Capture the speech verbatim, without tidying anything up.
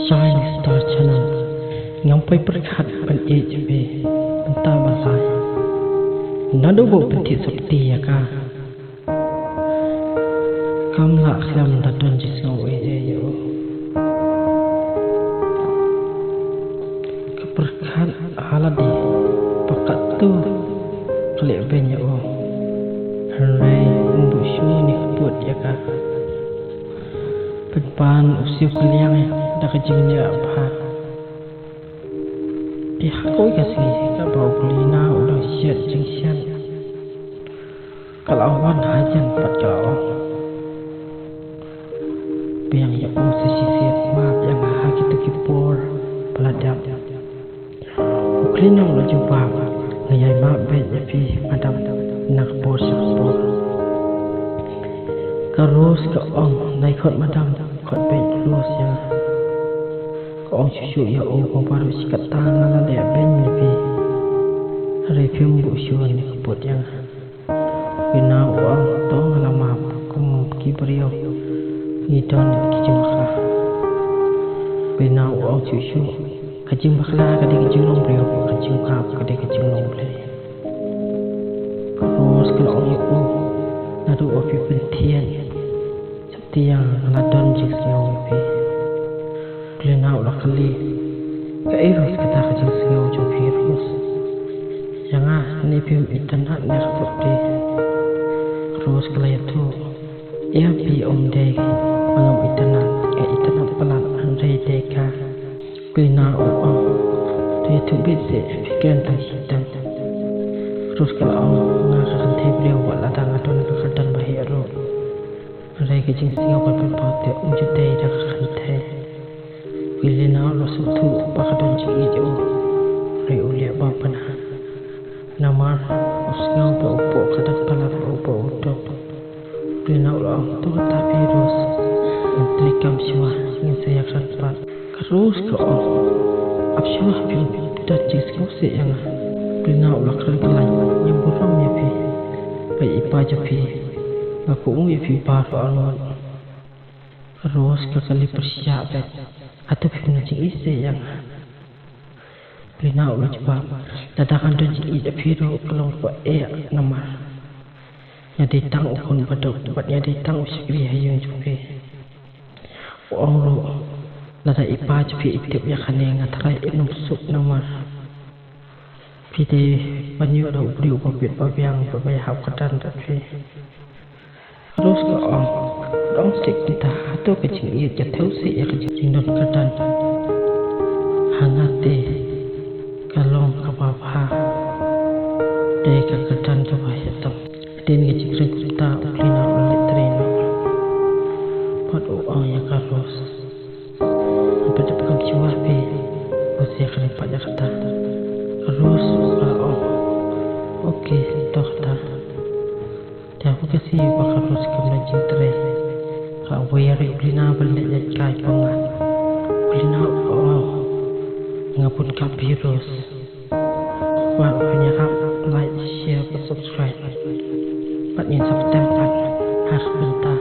Shine Star Channel. Ngam poi pyrkhat ban ïeit ïa phi. Bynta ba lai. Naduh ba u pynthied sopti ïa ka, kam lah khlem da don jingsngew ïeit ïa u. Ka pyrkhat ha lade ba katto ka leh beiñ ïa u. Hynrei um buh shuh ne kput ïa ka. Pynban u siew kylliang da ka jingleh bha. Ïa kawei ka sngi kaba u Klina u dang shet jingshet, ka la wan hajan pat ka la ong, biang ïa u sa shisien, map ïa nga ha kito ki por ba la dep. U Klina u la jubab, nga ïai map beit ïa phi madam, na ka por sha ka por. Ka Rose ka ong, nai khot madam, khot beit Rose ïa nga. Ka ong shuh shuh ïa u, kumba ruh shi katta nga la leh beiñ ïa phi, hynrei phim buh shuh ne kput ïa nga. Klina u ong, to nga la map, kum ki briew ngi don ki jingbakla. Klina u ong shuh shuh, ka jingbakla ka dei ka jinglong briew, ka jingmap ka dei ka jinglong Blei. Ka Rose ka la ong ïa u, naduh ba phi pynthied sopti ïa nga, nga la don jingsngew ïa phi. Klina u la kylli, kaei Rose kata ka jingsngew jong phi Rose? Ïa nga ne phim itynnad ne ka sopti? Rose ka la ïathuh, ïa phi ym dei ba ngam itynnad, nga itynnad palat, hynrei dei ka. Klina u ong, to ïathuh beit seh, phi kren tang shiteng. Rose ka la ong, nga ka kynthei briew, wat lada nga don ka kyrdan ba heh ruh, hynrei ka jingsngew ban pynpaw te um ju dei da ka kynthei. Klina u la sngewthuh ba ka don jingïeit ïa u, hynrei u leh bha bha. Namar u sngew ba u pok ka dang palat ba u, ba u duk. Klina u la ong, to kata phi Rose, ngin trei kam shuwa, ngin sa ïakren pat. Ka Rose ka ong, ap shuwa, phim don jingsngew seh ïa nga. Klina u la kren kyllaiñ, ngam burom ïa phi bad i pa jong phi, nga kohnguh ïa phi baroh arngut. Ka Rose ka kylli pyrshah beit, hato phim don jingïeit seh ïa nga? Klina u la jubab, lada ngan don jingïeit ïa phi ruh ka long kaba eh, namar nga dei tang u khun baduk bad nga dei tang u shakri ha ïing jong phi. U ong ruh, lada i pa jong phi i tip ïa kane, nga tharai in ym suk, namar phi dei ban ïoh da u briew ba bit ba biang, ba ïahap kyrdan bad phi. Rose ka ong, ong seh kumta, hato ka jingïeit ka thew seh ïa ka jingdon kyrdan? Ha nga te ka long kaba bha, dei ka kyrdan kaba heh tam. Hadien ka jingkren kumta, u Klina u la leit trei noh bad u ong ïa ka Rose, ngan pyndep kam shuwa phi, u sa ïakren pat ïa kata. Ka Rose ka la ong, okay, to kata. Te ha ka sngi ba ka Rose kam don jingtrei, ka wei ïa u Klina ban leit ïaid kai pyngngad. U Klina u ong, nga bun kam phi Rose. Wat pynïarap like, share bad subscribe. Bad ngin sa pyrshang pat ha ka bynta